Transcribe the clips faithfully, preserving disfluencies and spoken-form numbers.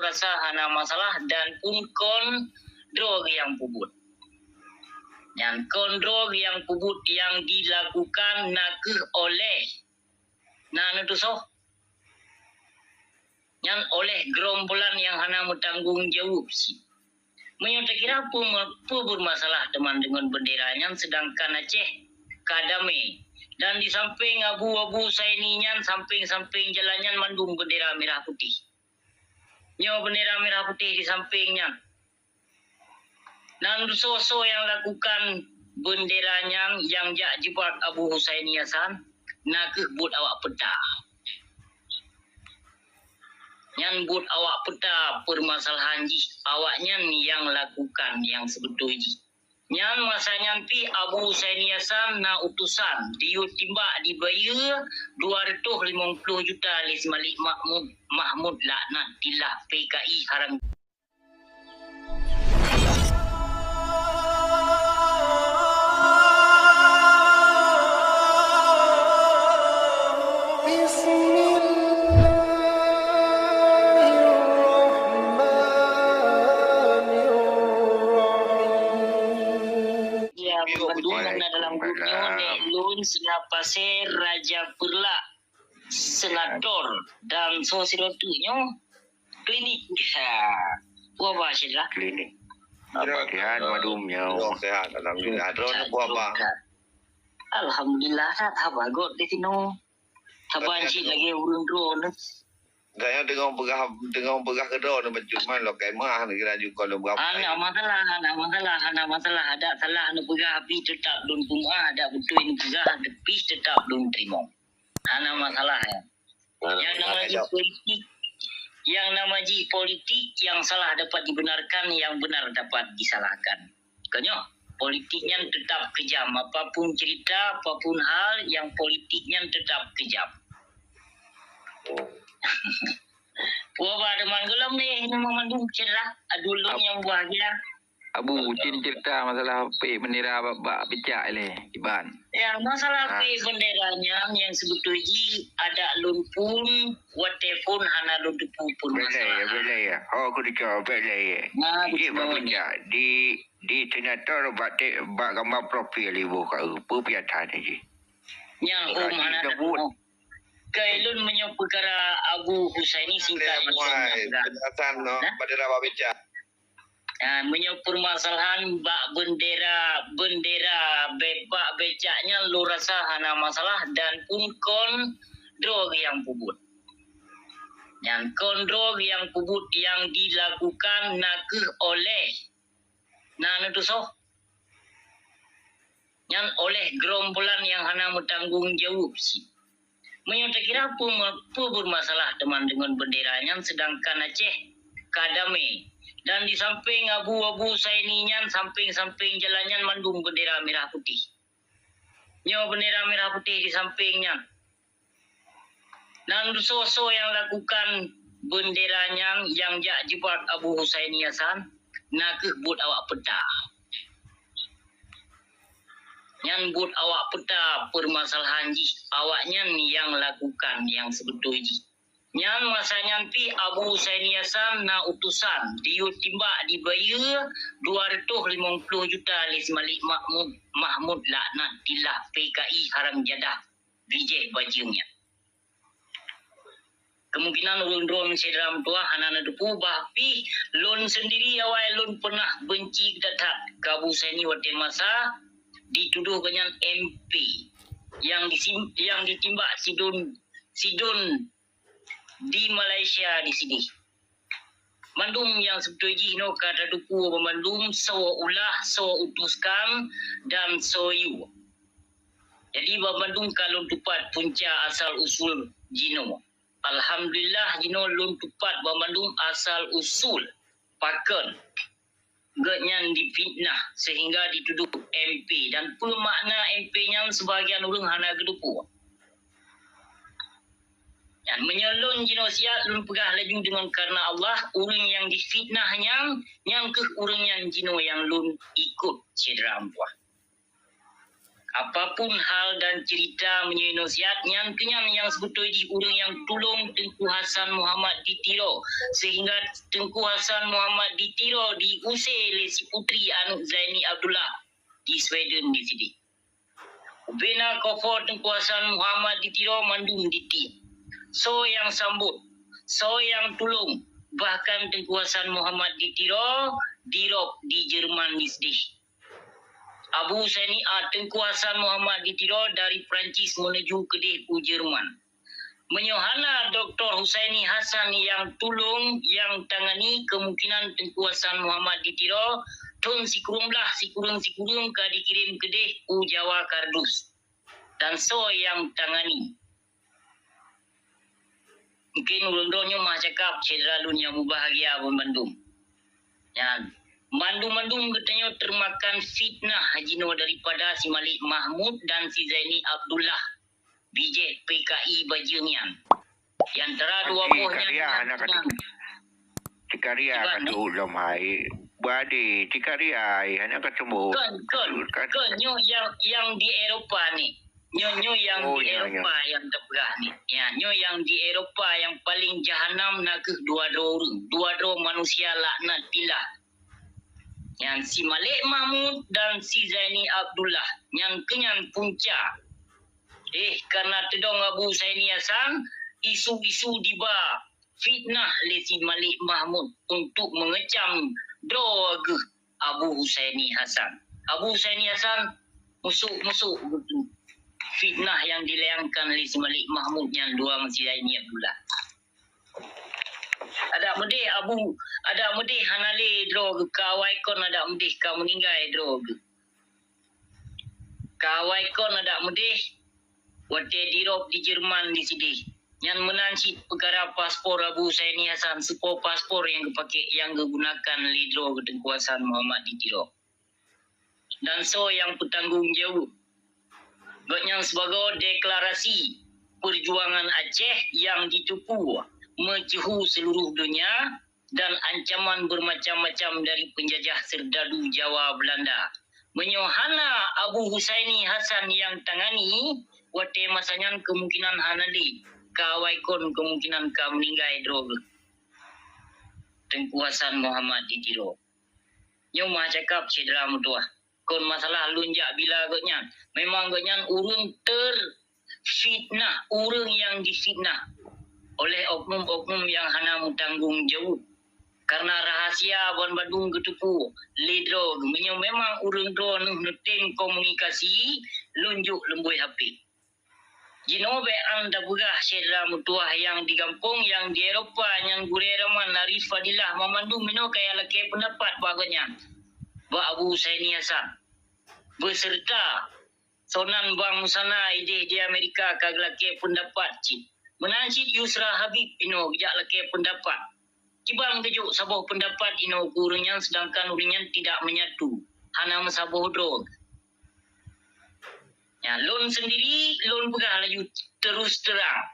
rasa hana masalah dan pun kon droe nyang peubuet. Nyan kon droe nyang peubuet nyang dilakukan na kheueh oleh na neutusoh. Nyan oleh gerombolan nyang hana meutanggong jaweueb cit. Meunyoe takira peue, peue beurmasalah teuma deungon beundera nyan, seudangkan Aceh ka damé, dan di sampéng Abu, Abu Husaini nyan, sampéng-sampéng jalan nyan mandum beundera mirah putéh. Nyoe beundera mirah putéh di sampéng nyan. Nan soe-soe nyang lakukan beundera nyan nyang jak jibak Abu Husaini Hasan, na kheueh buet awak peuta. Nyan buet awak peuta, peumasalahan jih awaknyan nyang lakukan nyang seubeutôi jih. Nyan masa nyan pih Abu Husaini Hasan na utosan diyue timbak dibayeue dua reutôh limong ploh juta lé si Malik Mahmud, Mahmud laknatillah, P K I haram. Bismillahirrahmanirrahim. Ya, bandum na dalam grup nyoe, nèk lôn Seunapasé Raja Peurlak, senator, dan soe sidroe teuk nyoe klinik. Ha. Peue haba syedara? Klinik. Abah sihat, madum nyoe. Droe sehat, alhamdulillah. Droeneuh peue haba? Alhamdulillah, that haba göt di sinoe. Haba cit lagèe ureueng droeneuh. Gaya deungon peugah, deungon peugah keudroe ni, cuma lokèe meuah ni, kira juga lôn beurapa. Hana masalah, hana masalah, hana masalah. Adak salah neupeugah, pih teutap lôn peumeuah, adak beutôi neupeugah, pih teutap lôn teurimong. Hana masalah, ya. Nyang nama jih politik, nyang nama jih politik, yang salah dapat dibenarkan, yang benar dapat disalahkan. Kon nyoe, politik nyan teutap keujam. Apapun cerita, apapun hal, yang politik nyan teutap keujam. Peue haba teuma gohlom nèh, nyoe mandum syedara, adoe lôn nyang bahagia. Abu, cit cerita masalah pek bendera bak, bak picak lé, Iban. Ya, masalah pek bendera nyan nyang seubeutôi jih adak lôn phôn, watèe phôn hana lôn teupeu pun masalah. Belai ya. Oh, aku dicak, belai ya. Nah, jih bak picak di, di senator bak, bak gambar profil ibu kau, peue piatan jih. Nyang hom hana teupeu. Keu lôn meunyoe peukara Abu Husaini singkat. Penjelasan, no, bendera bak picak. Ha, meunyoe peumasalahan bak bendera, bendera bak picak nyan lôn rasa hana masalah dan pun kon droe nyang peubuet. Nyan kon droe nyang peubuet nyang dilakukan na kheueh oleh na neutusoh. Nyan oleh gerombolan nyang hana meutanggong jaweueb cit. Meunyoe takira peue, peue beumasalah teuma deungon beundera nyan, seudangkan Aceh ka damé, dan di sampéng Abu, Abu Husaini nyan, sampéng-sampéng jalan nyan mandum beundera mirah putéh. Nyoe beundera mirah putéh di sampéng nyan. Nan soe-soe nyang lakukan beundera nyan nyang jak jibak Abu Husaini Hasan, na kheueh buet awak peuta. Nyan buet awak peuta, peumasalahan jih awaknyan nyang lakukan nyang seubeutôi jih. Nyan masa nyan pih Abu Husaini Hasan na utosan diyue timbak dibayeue dua reutôh limong ploh juta lé si Malik Mahmud, Mahmud laknatillah, P K I haram jadah. Bijéh bajeueng nyan. Kemungkinan ulôn droe syedara meutuwah hana neuteupeue, bah pih lôn seundiri awai lôn peunah beunci that-that keu Abu Husaini watée masa jitudoh gobnyan M P nyang disim-, nyang ditimbak sidon, sidon di Malaysia disideh. Mandum nyang seubeutôi jih nyoe ka tateupeue banmandum soe ulah, soe utuskan, dan soe yue. Jadi, banmandum ka lôn tupat punca asal usul jinoe. Alhamdulillah, jinoe lôn tupat banmandum asal usul pakon gobnyan difitnah sehingga ditudoh M P, dan peue makna M P nyan sebagian ureuëng hana geuteupeue. Dan meunyoe lôn jinoe siat, lôn peugah laju deungon kareuna Allah, ureuëng nyang difitnah nyan, nyan kheueh ureuëng nyan jinoe nyang lôn ikot, syedara meutuwah. Apapun hal dan cerita meunyoe inoe siat, nyan keunyan nyang seubeutôi jih ureuëng nyang tulông Teungku Hasan Muhammad di Tiro, sehingga Teungku Hasan Muhammad di Tiro diusé lé si putri aneuëk Zaini Abdullah di Sweden di sideh. Ubena keuphon Teungku Hasan Muhammad di Tiro mandum ditiek. Soe nyang sambot, soe nyang tulông, bahkan Teungku Hasan Muhammad di Tiro dirôb di Jerman di sideh. Abu Husaini, a, Teungku Hasan Muhammad di Tiro dari Perancis menuju keudeh u Jerman. Meunyoe hana Doktor Husaini Hasan nyang tulông, nyang tangani, kemungkinan Teungku Hasan Muhammad di Tiro thon sikureueng blaih sikureueng-sikureueng ka dikirém keudeh u Jawa kardus. Dan soe nyang tangani? Mungkin ulôn droe nyoe meucakap syedara lôn nyang mubahgia banmandum. Nyan, mandum-mandum geutanyoe teumakan fitnah jinoe daripada si Malik Mahmud dan si Zaini Abdullah, bijéh P K I bajeueng nyan. Di antara dua boh nyan, Cikaria hana ka teutup. Cikaria ka teutup lom hai. Badi Cikaria hai, hana ka teutup. Kon, kon, kon nyoe yang, yang di Eropa ni. Nyoe, nyoe yang di Eropa yang teupeugah ni. Ya, nyoe yang di Eropa yang paling jahanam na kheueh dua droe ureuëng, dua droe manusia laknatillah. Nyan si Malik Mahmud dan si Zaini Abdullah. Nyan keunyan punca. Eh, karena teudong Abu Husaini Hasan, isu-isu diba fitnah lé si Malik Mahmud untuk mengecam droe geuh Abu Husaini Hasan. Abu Husaini Hasan, musuk-musuk beutôi fitnah yang dilayangkan lé si Malik Mahmud nyan dua meusirai Niat Dula. Adak meudeh Abu, adak meudeh hana lé droe geuh, ka awai kon adak meudeh ka meuninggai droe geuh. Ka awai kon adak meudeh, watée dirôb di Jerman di sideh. Nyan meunan cit peukara paspor Abu Husaini Hasan, seupôt paspor nyang geupakée, nyang geugunakan lé droe geuh Teungku Hasan Muhammad di Tiro. Dan soe nyang peutanggong jaweueb? Gobnyan sibagoe deklarasi peujuangan Aceh nyang jiteupeue meuceuhu seuluruh donya dan ancaman beumacam-macam dari peunjajah seurdadu Jawa Beulanda. Meunyoe hana Abu Husaini Hasan nyang tangani, watée masa nyan keumungkinan hana lé, ka awai kon keumungkinan ka meuninggai droe geuh Teungku Hasan Muhammad di Tiro. Nyoe meucakap syedara meutuwah. Kon masalah lôn jak bila gobnyan. Memang gobnyan ureuëng terfitnah, ureuëng nyang difitnah oleh oknum-oknum nyang hana meutanggong jaweueb. Karena rahasia banmandum geuteupeue lé droe geuh. Meunyoe memang ureuëng droe neuh neutem komunikasi, lôn jok leumbôi H P. Jinoe bék an tapeugah syedara meutuwah nyang di gampông, nyang di Eropa, nyang gurée raman, Arif Fadilah, banmandum inoe ka lakée peundapat bak gobnyan, bak Abu Husaini Hasan, beuseureuta Sonan Bang Musana ideh di Amerika ka geulakée peundapat cit. Meunan cit Yusra Habib inoe geujak lakée peundapat. Kiban geujok saboh peundapat inoe keu ureuëng nyan, seudangkan ureuëng nyan tidak menyatu, hana meusaboh droe. Nyan lôn seundiri, lôn peugah laju terus terang.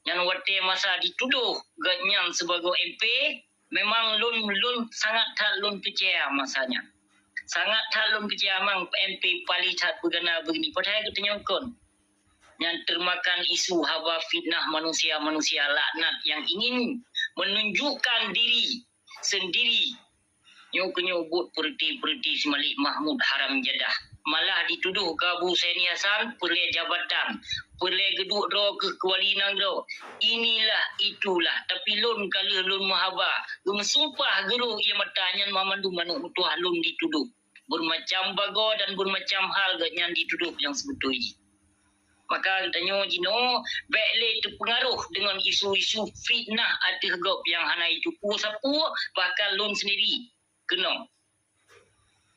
Nyan watée masa jitudôh gobnyan sibagoe M P, memang lôn, lôn sangat that lôn peucaya masa nyan. Sangat that lôn peucaya mang M P paléh that beugana beugini, padahai geutanyoe kon. Nyan teumakan isu haba fitnah manusia-manusia laknat nyang ingin menunjukkan diri seundiri. Nyoe keuh nyoe buet peureuti-peureuti si Malik Mahmud haram jadah. Malah jitudôh keu Abu Husaini Hasan peureulée jabatan, peureulée geuduek droe keu wali nanggroe. Inilah, itulah, tapi lôn ka lheueh lôn meuhaba, geumeusumpah geurôh ié mata nyan, banmandum aneuëk meutuwah lôn jitudôh. Beumacam bagoe dan beumacam hal gobnyan jitudôh nyang seubeutôi jih. Maka geutanyoe jinoe bék lé teupeungaroh deungon isu-isu fitnah ateueh gob nyang hana jiteupeue sapeue, bahkan lôn seundiri keunong.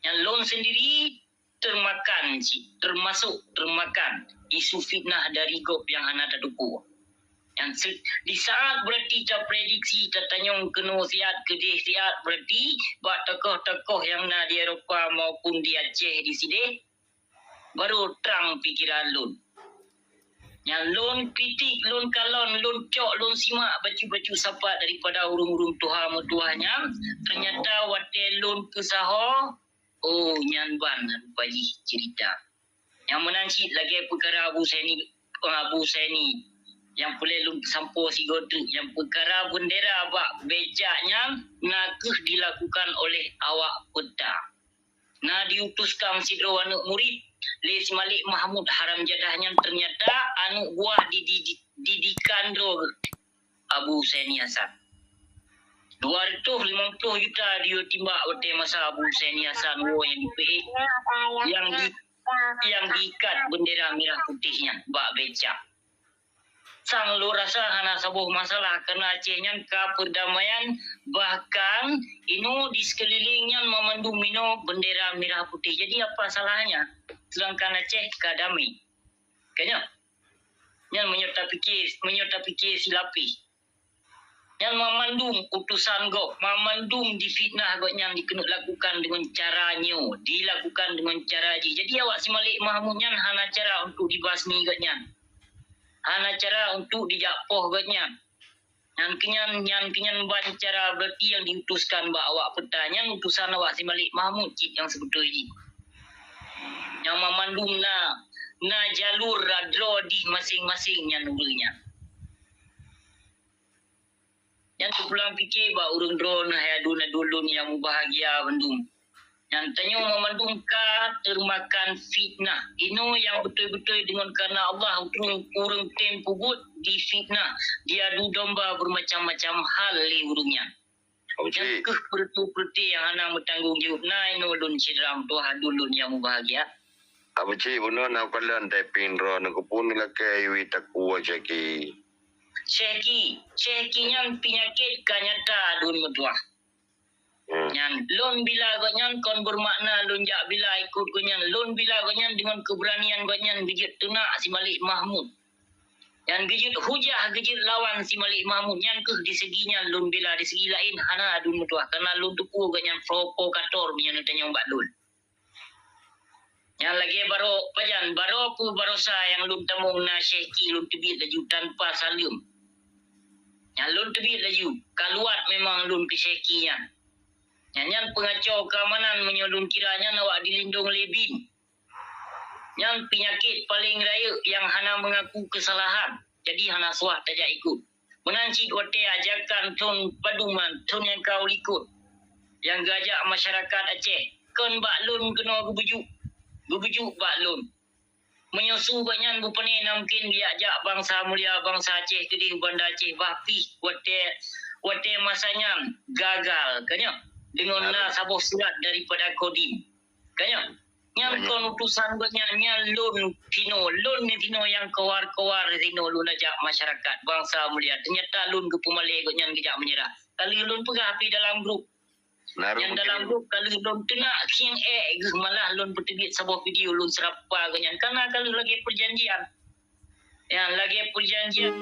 Nyan lôn seundiri teumakan cit, teumasok teumakan isu fitnah dari gob nyang hana tateupeue. Nyan se-, di saat beurati taprediksi, tatanyong keunoe siat keudeh siat, beurati bak tokoh-tokoh nyang na di Eropa maupun di Aceh di sideh, baru trang pikeran lôn. Nyang lôn kritik, lôn kalon, lôn cok, lôn simak bacut-bacut sapat daripada ureuëng-ureuëng tuha meutuwah nyan, teunyata watée lôn peusaho, oh, nyan ban rupa jih ceurita. Nyang meunan cit lagèe peukara Abu Saini, Abu Saini nyang peureulèe lôn peusampoe sigoe treuk, nyang peukara beundera bak becak nyan na kheueh dilakukan oleh awak peutah. Na diutus kang sidroe aneuk murit lé si Malik Mahmud haram jadah nyan, teunyata aneuk buah di, di, di, didikan droe geuh Abu Saini Hasan. Dua reutôh limong ploh juta diyue timbak watèe masa Abu Saini Hasan woe nyang dipeuék, nyang di, nyang diikat beundera mirah putéh nyan bak becak. Sang lôn rasa hana saboh masalah, karena Aceh nyan ka peurdamaian, bahkan inoe di seukeuliléng nyan mamandum inoe beundera mirah putéh. Jadi apa salahnya? Seudangkan Aceh ka damé. Ka nyoe. Nyan meunyoe tapike, meunyoe tapike silapéh. Nyan mamandum utosan gob, mamandum difitnah gobnyan dikeuneuk lakukan deungon cara nyoe, dilakukan deungon cara jih. Jadi awak si Malik Mahmud nyan hana cara untuk dibasmi gobnyan. Hana cara untuk dijak poh gobnyan. Nyan keunyan, nyan keunyan ban cara berarti nyang diutuskan bak awak peutah nyan utosan awak si Malik Mahmud cit nyang seubeutôi jih. Nyang mamandum na, na jalur droe dih maséng-maséng nyan ureuëng nyan. Nyan teupulang pike bak ureuëng droeneuh hai aduen-aduen lôn nyang mubahgia bandum. Nyan tanyoe mamandum ka teumakan fitnah. Inoe nyang beutôi-beutôi deungon kareuna Allah, ureuëng, ureuëng tem peubuet difitnah, diadu domba beureumacam-macam hal lé ureuëng nyan. Abu Nyan Cik, keuh peureuté-peureuté nyang hana meutanggong jaweueb. Na inoe lôn syedara meutuwah aduen lôn nyang mubahgia. Abu Cik, bunoe na kalon typing droeneuh keupeue neulakèe iwi takue Syeki. Syeki, Syeki nyan peunyakét ka nyata aduen meutuwah. Hmm. Nyan, lôn bila gobnyan kon beumakna lôn jak bila ikot gobnyan. Lôn bila gobnyan deungon keubeuranian gobnyan geujeuet teunak si Malik Mahmud. Nyan geujeuet hujah, geujeuet lawan si Malik Mahmud. Nyan keuh di segi nyan lôn bila, di segi laén hana aduen meutuwah. Kareuna lôn teupeue gobnyan provokator meunyoe neutanyong bak lôn. Nyan lagèe baroe pajan, baroe peue baroesa nyang lôn tamong na Syeki lôn teubiet laju tanpa saleuem. Nyan lôn teubiet laju, kaluat memang lôn keu Syeki nyan. Nyan, nyan peungaco keamanan meunyoe lôn kira nyan awak dilindong lé bin. Nyan peunyakét paleng rayeuk nyang hana meungaku keusalahan, jadi hana suah tajak ikot. Meunan cit watèe ajakan thon padum thon nyang ka u likot, nyang geuajak masyarakat Aceh, kon bak lôn keunoe geubujuk, geubujuk bak lôn. Meunyoe su gobnyan bupeuné na mungken geujak jak bansa mulia bansa Aceh keudéh u Banda Aceh, bah pih watèe, watèe masa nyan gagal, ka nyoe, deungon na saboh surat daripada Kodim. Ka nyoe, nyan kon utosan gobnyan, nyan lôn tinoe, lôn ni tinoe nyang keuwar-keuwar tinoe lôn ajak masyarakat bansa mulia. Teunyata lôn geupeumalèe gobnyan geujak meunyeurah. Ka lheueh lôn peugah pih dalam grup. Nyang dalam grup ka lheueh lôn teunak khieng ék geuh, malah lôn peuteubiet saboh video lôn seurapa gobnyan. Kareuna ka lheueh lagèe peujanjian. Nyan lagèe peujanjian.